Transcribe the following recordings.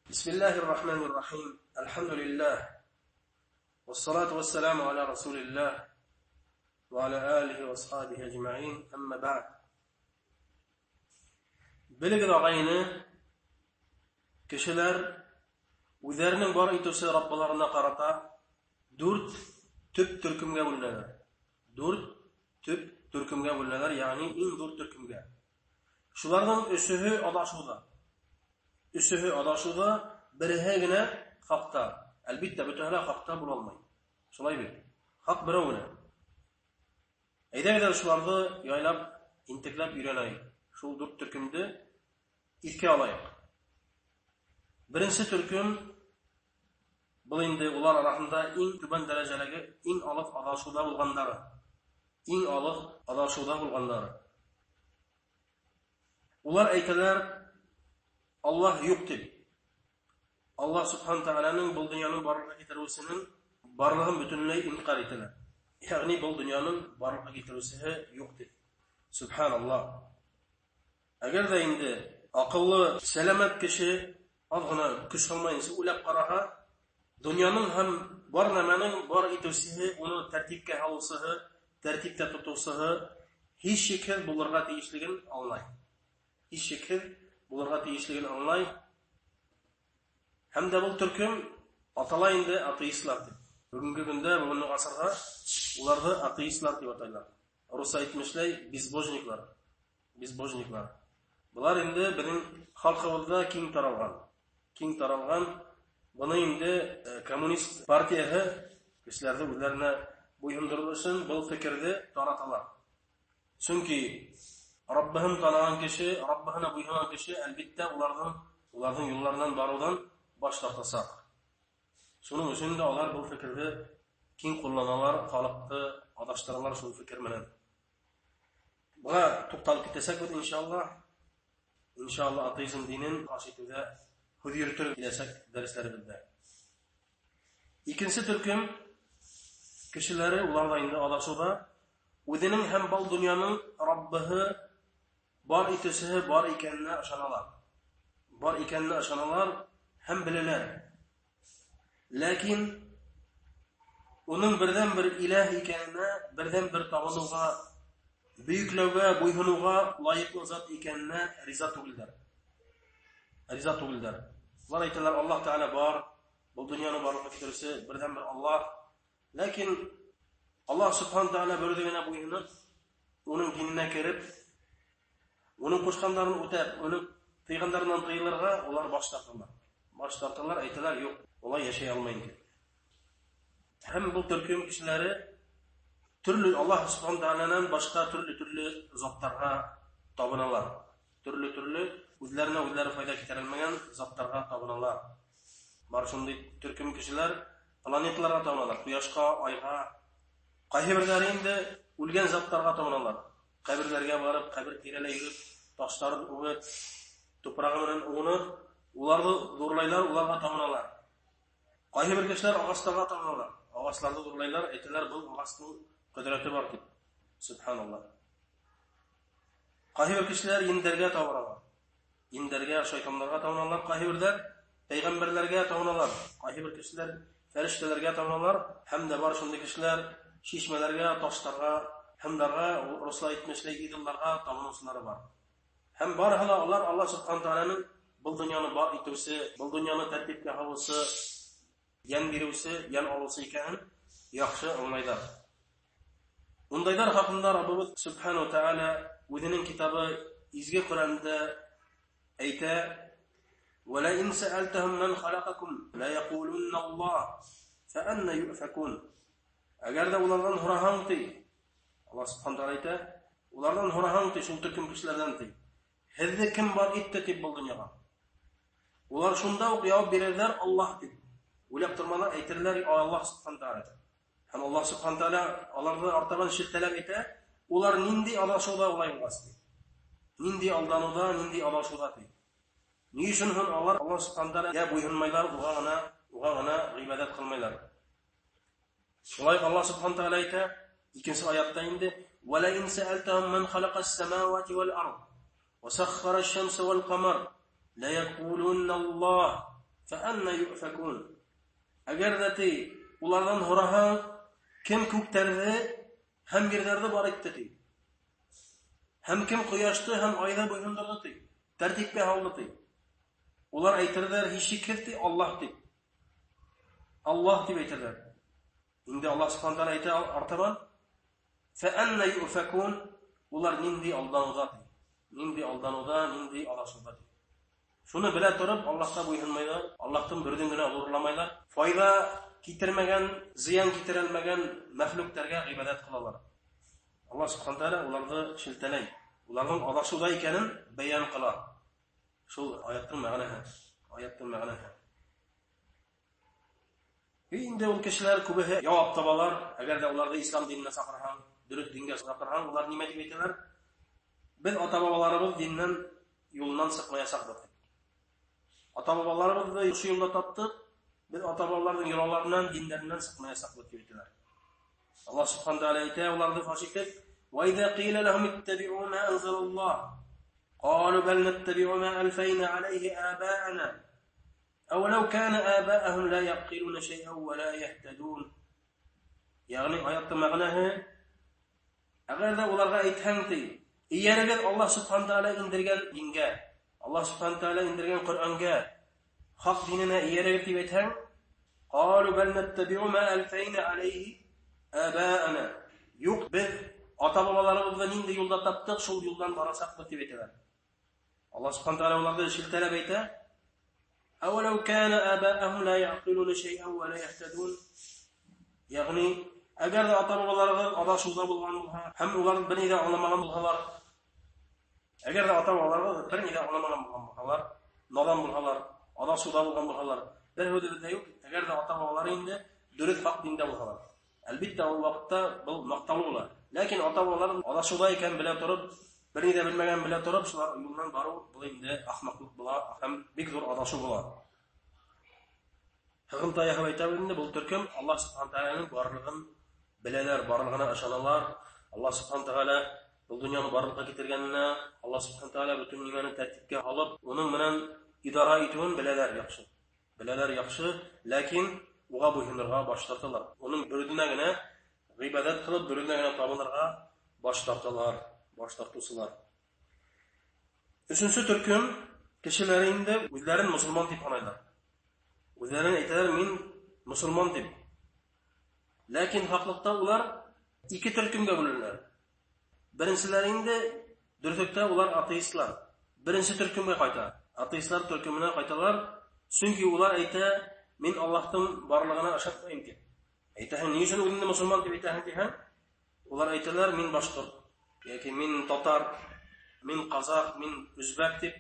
Бисмиллаһир рахманир рахим. Әлхәмдүлиллаһ. Вассалату вассаламу аля расулиллаһ ва аля алихи ва асхабихи әҗмәгыйн. Әмма бәгъд. Белегез, агайны, кешеләр үзләренең бар итүче Раббыларына карата дүрт төп төркемгә бүленәләр. Дүрт төп төркемгә бүленәләр, ягъни иң зур төркемгә. Шуларның өчеһе адашуда. Өчеһе адашуда, береһе генә хакта. Әлбиттә, бөтенесе дә хакта була алмый. Шулай бит. Хак берәү генә. Әйдәгез әле шуларны яйлап, интекләп өйрәнәйек. Шул дүрт төркемне искә алайык. Беренче төркем был инде улар арасында иң түбән дәрәҗәләге, иң алыҫ адашуда булганнары. Иң алыҫ адашуда булганнары. Улар әйтәләр, Аллаһ юк дип. Аллаһ Субхану Тәгаләнең был дөньяның барлыкка китерүсенең барлыгын бөтенләй инкар итәләр. Ягъни был дөньяның барлыкка китерүсе юк дип. Субханаллаһ. Әгәр дә инде акыллы, сәламәт кеше аз гына көч салмаенча уйлап караһа, дөньяның һәм бар нәмәнең бар итүсе, уны тәртипкә салучысы, тәртиптә тотучысы һичшикһез булырга тиешлеген аңлай. Һичшикһез булырга тиешлеген аңлай. Һәм дә был төркем атала инде атеистлар дип. Бүгенге көндә, бүгенге гасырда уларны атеистлар дип атайлар. Русча әйтмешләй, безбожниклар. Безбожниклар. Болар инде безнең халкыбызда киң таралган. Киң таралган. Буны инде коммунист партияһе кешеләрне үзләренә буйһындыру өчен был фикерне тараталар. Чөнки Раббыһын таныган кеше, Раббыһына буйһынган кеше, әлбиттә, уларның юлларыннан барудан баш тартачак. Шуның өчен дә алар был фикерне киң кулланалар, халыкны адаштыралар шул фикер менән. Буга тукталып китәсәк без, иншалла, иншалла, атеизм динен фаш итүдә һүз йөртер киләчәк дәресләребездә. Икенче төркем кешеләре, улар да инде адашуда, үзенең һәм был дөньяның Раббыһы бар итүчеһе бар икәненә ышаналар. Бар икәненә ышаналар һәм беләләр. Ләкин уның бердән-бер илаһ икәненә, бердән-бер табынуга, бөекләүгә, буйһынуга лаеклы зат икәненә риза түгелләр. Риза түгелләр. Улар әйтәләр, Аллаһ Тәгалә бар, был дөньяны барлыкка китерүче бердән-бер Аллаһ. Ләкин Аллаһ Субхану Тәгалә берүзе генә буйһынып, уның диненә кереп, уның кушканнарын үтәп, уның тыйганнарыннан тыелырга улар баш тарталар. Баш тарталар, әйтәләр, юк, улай яшәй алмыйм дип. Һәм бу төркем кешеләре төрле Аллаһ Субхану Тәгаләдән башка төрле-төрле затларга табыналар. Төрле-төрле үзләренә үзләре файда китерелмәгән затларга табыналар. Бар шундый төркем кешеләр планеталарга табыналар, кояшка, айга. Кайһыберләре инде үлгән затларга табыналар. Каберләргә барып, кабер тирәләй йөреп, ташларын үбеп, тупрагы белән уынып, уларны зурлайлар, уларга табыналар. Кайһыбер кешеләр агачларга табыналар. Агачларны зурлайлар, әйтәләр, был агачның кодрәте бар дип. Субханаллаһ. Кайһыбер кешеләр индәргә табыналар. Индәргә, шайтаннарга табыналар, кайһыберләр пәйгамбәрләргә табыналар, кайһыбер кешеләр фәрештәләргә табыналар, һәм дә бар шундый кешеләр чишмәләргә, ташларга, һымдарга, руслар әйтмешләй, идолларга табынучылары бар. Һәм барыһы да алар Аллаһ Субхану Тәгаләнең был дөньяны бар итүче, был дөньяны тәртипкә салучы, ян бирүче, ян алучы икәнен яхшы аңлайлар. Ундайлар хакында Раббыбыз Субхану Тәгалә үзенең китабы Изге Коръәндә әйтә: "Вәлә ин сәәлтәһум ман халакакум ла якулунна Аллаһ, фәанна юфакун". Әгәр дә улардан һораһаң ди, Аллаһ Субхану Тәгалә әйтә, улардан һораһаң ди, шул төркем кешеләрдән ди, һеҙҙе кем бар итте дип был дөньяга? Улар шунда ук яуап бирерләр, Аллаһ дип. Уйлап тормалар, әйтерләр, Аллаһ Субхану Тәгалә. Һәм Аллаһ Субхану Тәгалә аларны артабан шелтәләп әйтә, улар нинди адашуда улай булгач ди. Нинди алдануда, нинди адашуда ди. Ни өчен һәм алар Аллаһ Субхану Тәгаләгә буйһынмайлар, уға гына гыйбадәт кылмайлар. Шулай Аллаһ Субхану Тәгалә әйтә, икенче аятта инде, "Вәлә ин сәәлтәһум ман халакас самавати вал ард ва саххара аш-шамса вал камар ла якулунна Аллаһ Фәәнна юфәкун. Әгәр дә ти улардан һораһаң, кем күктәрҙе һәм ерҙәрҙе бар итте ти. Һәм кем ҡояшты һәм айҙы буйһондорҙо ти. Тәртипкә һалды ти. Улар әйтерҙәр, һис шикһеҙ ти, Аллаһ ти. Аллаһ тип әйтерҙәр. Инде Аллаһ Субхану тәғәлә әйтә артабан, фәәнна юфәкун, улар нинди алданыуҙа ти. Нинди алданыуҙа, нинди аҙашыуҙа ти. Шуны белә тороп, Аллаһҡа буйһонмайҙар, Аллаһтың берҙен генә ҙурламайҙар. Файҙа китермәгән, зыян китерәлмәгән мәхлүктәргә ғибәҙәт ҡылалар. Аллаһ Субхану тәғәлә уларҙы шелтәләй. Уларҙың аҙашыуҙа икәнен бәйән ҡыла. Шул аяттың мәғәнәһе, аяттың мәғәнәһе. Инде ул кешеләр күбеһе яуап табалар. Әгәр ҙә уларҙы ислам диненә саҡырһаң, дөрөҫ дингә саҡырһаң, улар нимә тип әйтәләр? Беҙ ата-бабаларыбыҙ диненән юлынан сыҡмаясаҡбыҙ. Ата-бабаларыбыҙҙы ошо юлда таптыҡ, беҙ ата-бабаларҙың йолаларынан, диндәренән сыҡмаясаҡбыҙ тип әйтәләр. Аллаһ Субхану тәғәлә әйтә уларҙы фаш итеп: "Ва иҙа ҡила лаһум иттабиу ма анзалаллаһ, ҡалу бал наттабиу ма алфайна алейһи абаана, әүәләү кана абаахум ла яҡилуна шәйән ва ла яһтадун." Ягъни аяттың мәғәнәһе, әгәр ҙә уларға әйтһәң ти, эйәрегеҙ Аллаһ Субхану тәғәлә индергән дингә, Аллаһ Субхану тәғәлә индергән Ҡөрьәнгә, хаҡ диненә эйәрегеҙ тип әйтһәң, ҡалу бал наттабиу ма алфайна алейһи абаана. Юҡ, беҙ ата-бабаларыбыҙҙы ниндәй юлда таптыҡ, шул юлдан барасаҡбыҙ тип әйтәләр. Аллаһ Субхану тәғәлә уларҙы шелтәләп әйтә: "Әүәләү кана абаахум ла яҡилуна шәйән ва ла яһтадун." Ягъни, әгәр ҙә ата-бабаларығыҙ аҙашыуҙа булған булһа, һәм улар бер ни ҙә аңламаған булһалар, әгәр ҙә ата-бабаларығыҙ бер ни ҙә аңламаған булған булһалар, наҙан булһалар, аҙашыуҙа булған булһалар, бер һүҙебеҙ ҙә юҡ, әгәр ҙә ата-бабалары инде дөрөҫ хаҡ диндә булһалар, әлбиттә ул ваҡытта был маҡтаулы була. Ләкин ата-бабалар аҙашыуҙа икән белә тороп, бер ни ҙә белмәгән белә тороп, шулар юлынан барыу был инде ахмаҡлыҡ була һәм бик ҙур аҙашыу була. Һығымта яһап әйтәбеҙ инде, был төркөм Аллаһ Субхану тәғәләнең барлығын беләләр, барлығына ышаналар. Аллаһ Субхану тәғәлә был донъяны барлыҡҡа китергәненә, Аллаһ Субхану тәғәлә бөтөн нимәне тәртипкә һалып, уның менән идара итеүен беләләр яҡшы. Беләләр яҡшы, ләкин уға буйһонорға баш тарталар. Уның бер үҙенә генә ғибәҙәт ҡылып, бер үҙенә генә табынырға баш тарталар, баш тартыусылар. Өсөнсө төркөм кешеләре инде үҙҙәрен мосолман тип һанайлар. Үҙҙәрен әйтәләр, мин мосолман тип. Ләкин хаҡлыҡта улар ике төркөмгә бүленәләр. Беренселәре инде дөрөҫлөктә улар атеистлар. Беренсе төркөмгә ҡайта. Атеистлар төркөмөнә ҡайталар, сөнки улар әйтә, мин Аллаһтың барлығына ышанмайым тип. Әйтәһең, ни өсөн үҙеңде мосолман тип әйтәһең тиһәң, улар әйтәләр, мин башҡорт, йәки мин татар, мин ҡазаҡ, мин үзбәк тип.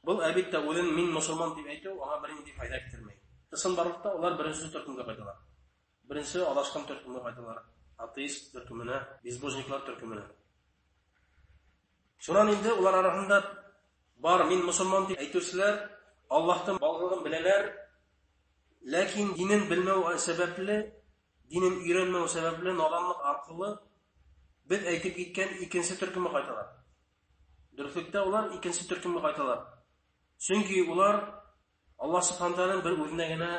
Был әлбиттә үҙен мин мосолман тип әйтеү аңа бер ниндәй файҙа китермәй. Ысынбарлыҡта улар беренсе төркөмгә ҡайталар. Беренсе аҙашҡан төркөмгә ҡайталар. Атеист төркөмөнә, безбожниклар төркөмөнә. Шунан инде улар араһында бар мин мосолман тип әйтеүселәр Аллаһтың барлығын беләләр, ләкин динен белмәү сәбәпле, динен өйрәнмәү сәбәпле наданлыҡ арҡылы беҙ әйтеп киткән икенсе төркөмгә ҡайталар. Дөрөҫлөктә улар икенсе төркөмгә ҡайталар. Сөнки улар Аллаһ Субхану тәғәләнең бер үҙенә генә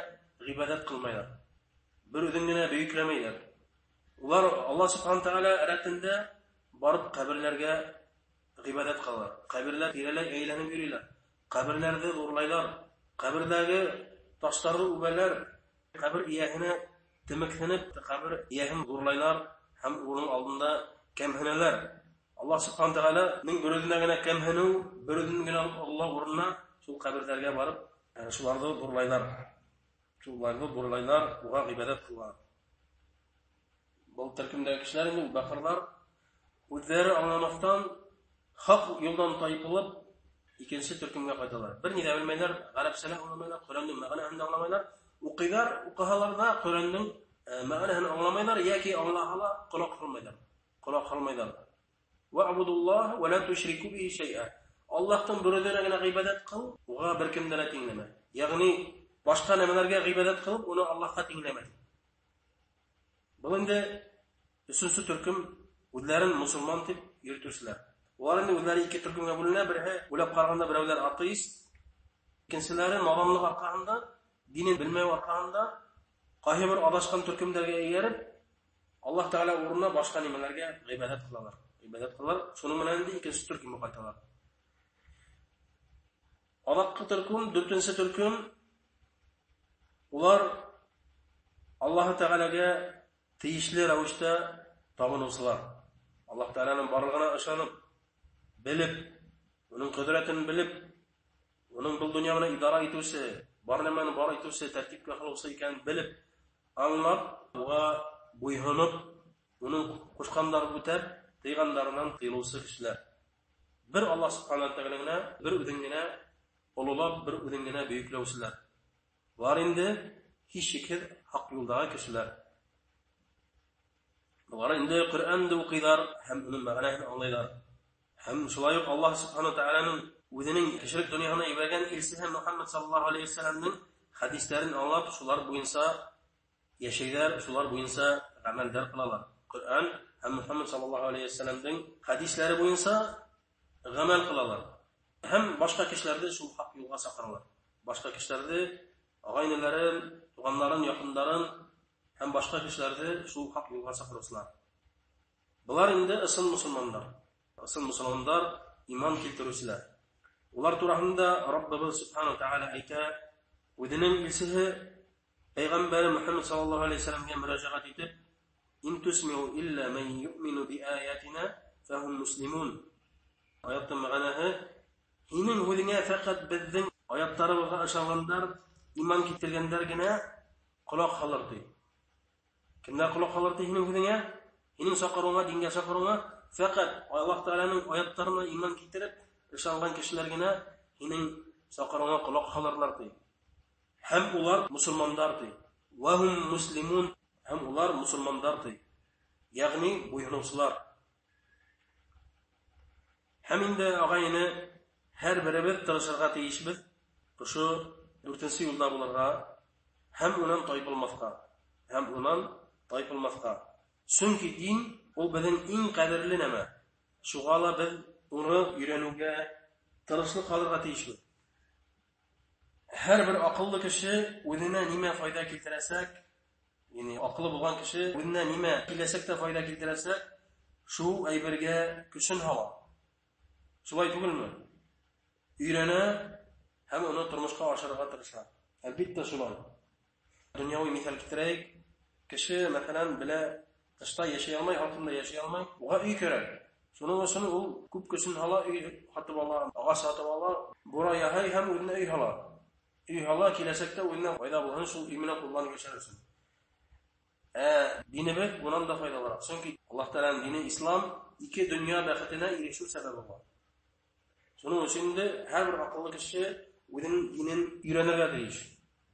ғибәҙәт ҡылмайҙар. Бер үҙен генә бөйөкләмәйҙәр. Улар Аллаһ Субхану тәғәлә рәтендә барып ҡәберләргә ғибәҙәт ҡылалар. Ҡәберләр тирәләй әйләнеп йөрөйләр. Ҡәберләрҙе ҙурлайлар. Ҡәберҙәге таштарҙы үбәләр. Ҡәбер эйәһенә темекһенеп, ҡәбер эйәһен ҙурлайлар һәм уның алдында кәмһенәләр. Аллаһ Субхану тәғәләнең бер үҙенә генә кәмһенеү, бер үҙен генә ололау урынына шул ҡәберҙәргә барып, шуларҙы ҙурлайлар. Шуларҙы ҙурлайлар, уға ғибәҙәт ҡылалар. Был төркөмдәге кешеләр инде баҡырлар үҙҙәре аңламаҫтан хаҡ юлдан тайпылып икенсе төркөмгә ҡайталар. Бер ни ҙә белмәйҙәр, ғәрәпсә лә аңламайҙар, Ҡөрьәндең мәғәнәһен дә аңламайҙар. Уҡыйҙар, уҡыһалар ҙа Ҡөрьәндең мәғәнәһен аңламайҙар, йәки аңлаһа ла ҡолаҡ һалмайҙар. Ҡолаҡ һалмайҙар. Ваъбудуллаһ ва ла тушрику бихи шәйъә. Аллаһтың бер үҙенә генә ғибәҙәт ҡыл, уға бер кемде лә тиңләмә. Ягъни башҡа нәмәләргә ғибәҙәт ҡылып, уны Аллаһҡа тиңләмә. Был инде өсөнсө төркөм үҙҙәрен мосолман тип йөрөтөүселәр. Улар инде үҙҙәре ике төркөмгә бүленә, береһе уйлап ҡарағанда берәүләр атеист, Икенчеләре наданлык аркасында, динен белмәү аркасында кайбер адашкан төркемнәргә ияреп, Аллаһ Тәгалә урынына башка нимәләргә гыйбадәт кылалар. Гыйбадәт кылалар, шуның белән инде икенче төркемгә кайталар. Азаккы төркем, дүртенче төркем, улар Аллаһ Тәгаләгә тиешле рәвештә табынучылар. Аллаһ Тәгаләнең барлыгына ышанып, белеп, уның кодрәтен белеп, уның был дөньяны идара итүче, бар нәмәне бар итүче, тәртипкә кылучы икәнен белеп, аңлап, уга буйһынып, уның кушканнарын үтәп, тыйганнарыннан тыелучы кешеләр. Бер Аллаһ Субханаһу ва Тәгалә бер үзен генә олылап, бер үзен генә бөекләүчеләр. Болар инде һичшиксез хак юлдагы кешеләр. Болар инде Коръәнне укыйлар һәм уның мәгънәсен аңлыйлар. Һәм шулай ук Аллаһ Субханаһу ва Тәгаләнең үзенең кешелек дөньясына җибәргән илчесе Мөхәммәд саллаллаһу алейһи ва сәлламнең хәдисләрен аңлап, шулар буенча яшәйләр, шулар буенча гамәлләр кылалар. Коръән һәм Мөхәммәд саллаллаһу алейһи ва сәлламнең хәдисләре буенча гамәл кылалар. Һәм башка кешеләрне шул хак юлга чакыралар. Башка кешеләрне, агайнеләрен, туганнарын, якыннарын һәм башка кешеләрне шул хак юлга чакыручылар. Болар инде ысын мусульманнар. Ысын мусульманнар иман китерүчеләр. Улар турасында Раббыбыз Субхану Тааля әйтә, үзенең илчесе Пәйгамбәре Мөхәммәд саллаллаһу алейһи ва сәлламгә мөрәҗәгать итеп, "Ин тусмиу илля ман юъмину би аятина фахум муслимун." Аяттың мәгънәһе, һинең үзеңә фәкать безнең аятларыбызга ышанганнар, иман китергәннәр генә колак салыр ди. Кемнәр колак салыр ди һинең үзеңә? Һинең чакыруыңа, дингә чакыруыңа фәкать Аллаһ Тәгаләнең аятларына иман китереп, ышанган кешеләр генә һинең чакыруыңа колак салырлар ди. Һәм улар мусульмандар ди. Ва хум муслимун, һәм улар мусульмандар ди. Ягъни буйһынучылар. Һәм инде агайны һәр беребез тырышырга тиешбез шушы дүртенче юлда булырга һәм унан тайпылмаска. Һәм унан тайпылмаска. Чөнки дин ул безнең иң кадерле нәмә. Шуңа ла без уны өйрәнүгә тырышлык алырга тиешбез. Һәр бер акыллы кеше үзенә нимә файда китерәсәк, ягъни акыллы булган кеше үзенә нимә киләчәктә файда китерәсәк, шул әйбергә көчен һала. Шулай түгелме? Өйрәнә һәм уны тормышка ашырырга тырыша. Әлбиттә шулай. Дөньяви мисал китерәйек. Кеше, мәсәлән, белә, тышта яшәй алмай, һалкында яшәй алмай, уга өй кирәк. Шуның өчен ул күп көчен һала, өй сатып ала, агач сатып ала, бура яһай һәм үзенә өй һала. Өй һала, киләчәктә үзенә файда булсын, шул өй белән кулланып яшәр өчен. Ә динебез bundan да файдалырак. Чөнки Аллаһ Тәгаләнең дине ислам ике дөнья бәхетенә ирешү сәбәбе бар. Шуның өчен инде һәрбер акыллы кеше үзенең динен өйрәнергә тиеш.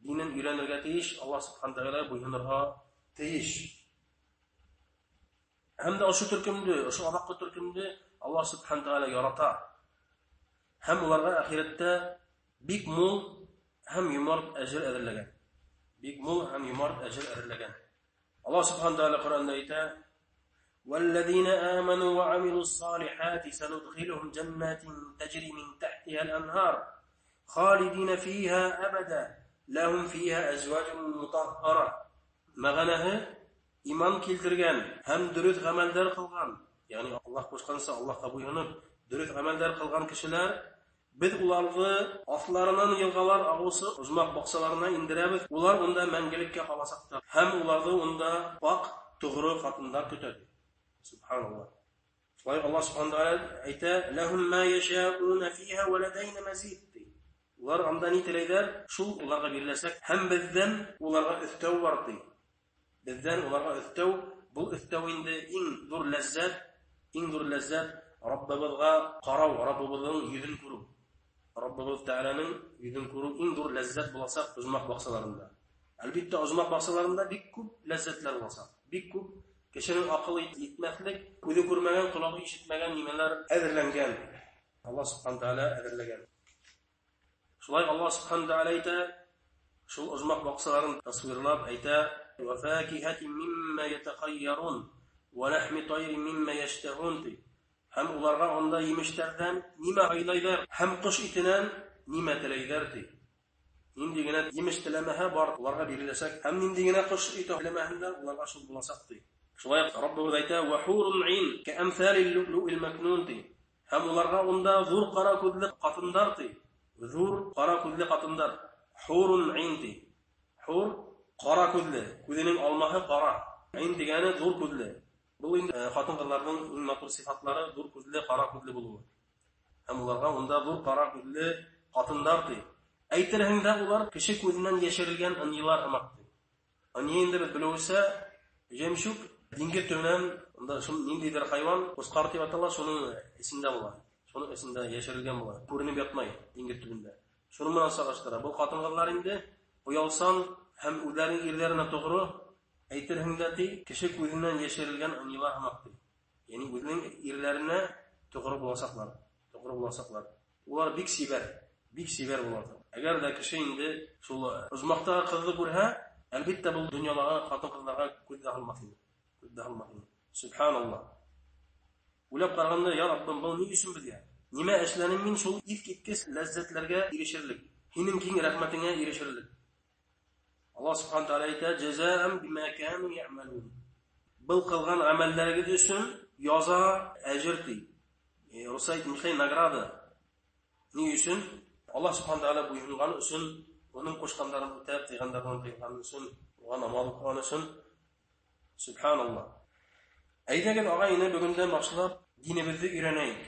Динен өйрәнергә тиеш, Аллаһ Субхану Тәгаләгә буйсынырга тиеш. Һәм дә ошо төркемне, ошо азаккы төркемне Аллаһ Субхану Тәгалә ярата. Һәм уларга ахирәттә бик мул һәм юмарт әҗер әзерләгән. Бик мул һәм юмарт әҗер әзерләгән. Аллаһ Субхану Тәгалә Коръәндә әйтә: "Валлазина аману ва амилус салихати санудхилухум җаннатин таҗри мин тахтиха ал-анһар халидина фиха абада лахум фиха азваҗун мутаххара." Мәгънәһе иман килтергән һәм дөрес гамәлләр кылган, ягъни Аллаһ кушканча Аллаһка буйсынып, дөрес гамәлләр кылган кешеләр без уларны асларынан елгалар агусы оҗмах бакчаларына индерәбез. Улар унда мәңгелеккә калачаклар. Һәм уларны унда пак, тугры хатыннар көтә. Субханаллаһ. Шулай Аллаһ Субхану Тәгалә әйтә: "Лахум ма яшауна фиха ва ладайна мазид." Улар анда ни теләйләр, шул уларга биреләчәк һәм бездән уларга өстәү бар ди. Бездән уларга өстәү, бу өстәү инде иң зур ләззәт, иң зур ләззәт Раббыбызга карау, Раббыбызның йөзен күрү. Раббыбыз Тәгаләнең йөзен күрү иң зур ләззәт булачак оҗмах бакчаларында. Әлбиттә, оҗмах бакчаларында бик күп ләззәтләр булачак. Бик күп кешенең акылы җитмәслек, күзе күрмәгән, колагы ишетмәгән нимәләр әзерләнгән. Аллаһ Субхану Тәгалә әзерләгән. Шулай Аллаһ Субхану Тәгалә әйтә, шул оҗмах бакчаларын тасвирлап әйтә: "Ва факихатин мимма ятахайярун ва лахми тайрин мимма яштахун" ди. Һәм уларга анда йимешләрдән нимә һайлайлар, һәм кош итеннән нимә теләйләр ди. Нинди генә җимеш теләмәһә бар, уларга биреләчәк. Һәм нинди генә кош ите теләмәһеннәр, уларга шул булачак, ди. Шулай ук Раббыбыз әйтә, "Ва хурун ин каамсалил лю'лу'ил макнун", ди. Һәм уларга унда зур кара күзле катындар, ди. Зур кара күзле катындар. Хурун ин, ди. Хур кара күзле, күзенең алмаһы кара. Ин дигәне зур күзле. Бу инде хатын-кызларның иң матур сыйфатлары зур күзле, кара күзле булуы. Һәм уларга унда зур кара күзле катындар, ди. Әйтерһең дә улар кеше күзеннән яшерелгән ынйылар һымак, ди. Ынйы инде без белүебезчә, жемчуг диңгез төбеннән унда шул ниндидер хайван, кускар дип атала, шуның эчендә була. Шуның эчендә яшерелгән була. Күренеп ятмай диңгез төбендә. Шуның белән чагыштыра. Бу хатын-кызлар инде оялсан һәм үзләренең ирләренә тугры, әйтерһең дә, ди, кеше күзеннән яшерелгән ынйылар һымак, ди. Ягъни үзенең ирләренә тугры булачаклар, тугры булачаклар. Улар бик чибәр, бик чибәр булалар. Әгәр дә кеше инде шул оҗмахтагы кызны күрһә, әлбәттә, бу дөньядагы хатын-кызларга күз дә алмас инде. Күз дә алмас инде. Субханаллаһ. Уйлап караганда, я Раббым, был ни өчен безгә? Нимә эшләнем мин шул искиткеч ләззәтләргә ирешерлек? Һинең киң рәхмәтеңә ирешерлек. Аллаһ субхана тәгалә әйтә, "Җәзаан бима кану я'малун". Был кылган гамәлләрегез өчен яза, әҗер ди. Руса әйтмешли, награда. Ни өчен? Аллаһ субхана тәгалә буйһынган өчен, уның кушканнарын үтәп, тыйганнардан тыелган өчен, уга намаз укыган өчен. Субханаллаһ. Әйдәгез, агай-эне, бүгендән башлап динебезне өйрәнәйек.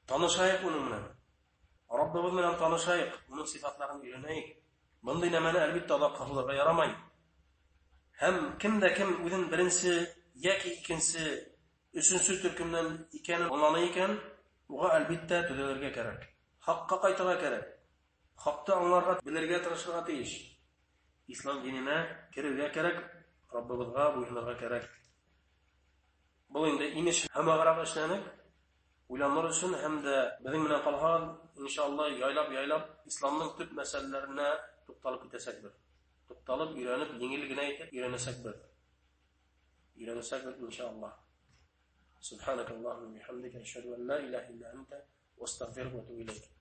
Танышайык уның белән. Раббыбыз белән танышайык, уның сыйфатларын өйрәнәйек. Мондый нәмәне әлбәттә озак калдырырга ярамай. Һәм кем дә кем үзен беренче яки икенче, өченче төркемнән икәнен аңланы икән, уга әлбәттә төзәлергә кирәк. Хакка кайтырга кирәк. Хакты аңларга, белергә тырышырга тиеш. Ислам диненә керергә кирәк, Раббыбызга буйсынырга кирәк. Бу инде имеш һәм эшләнеп, уйланыр өчен һәм дә безнең белән калган, иншалла, яйлап-яйлап исламның төп мәсьәләләренә тукталып китәчәкбез. Тукталып, өйрәнеп, җиңел генә итеп өйрәнәчәкбез. Өйрәнәчәкбез, иншалла. سبحانك اللهم وبحمدك أشهد أن لا إله إلا أنت واستغفرك وأتوب إليك.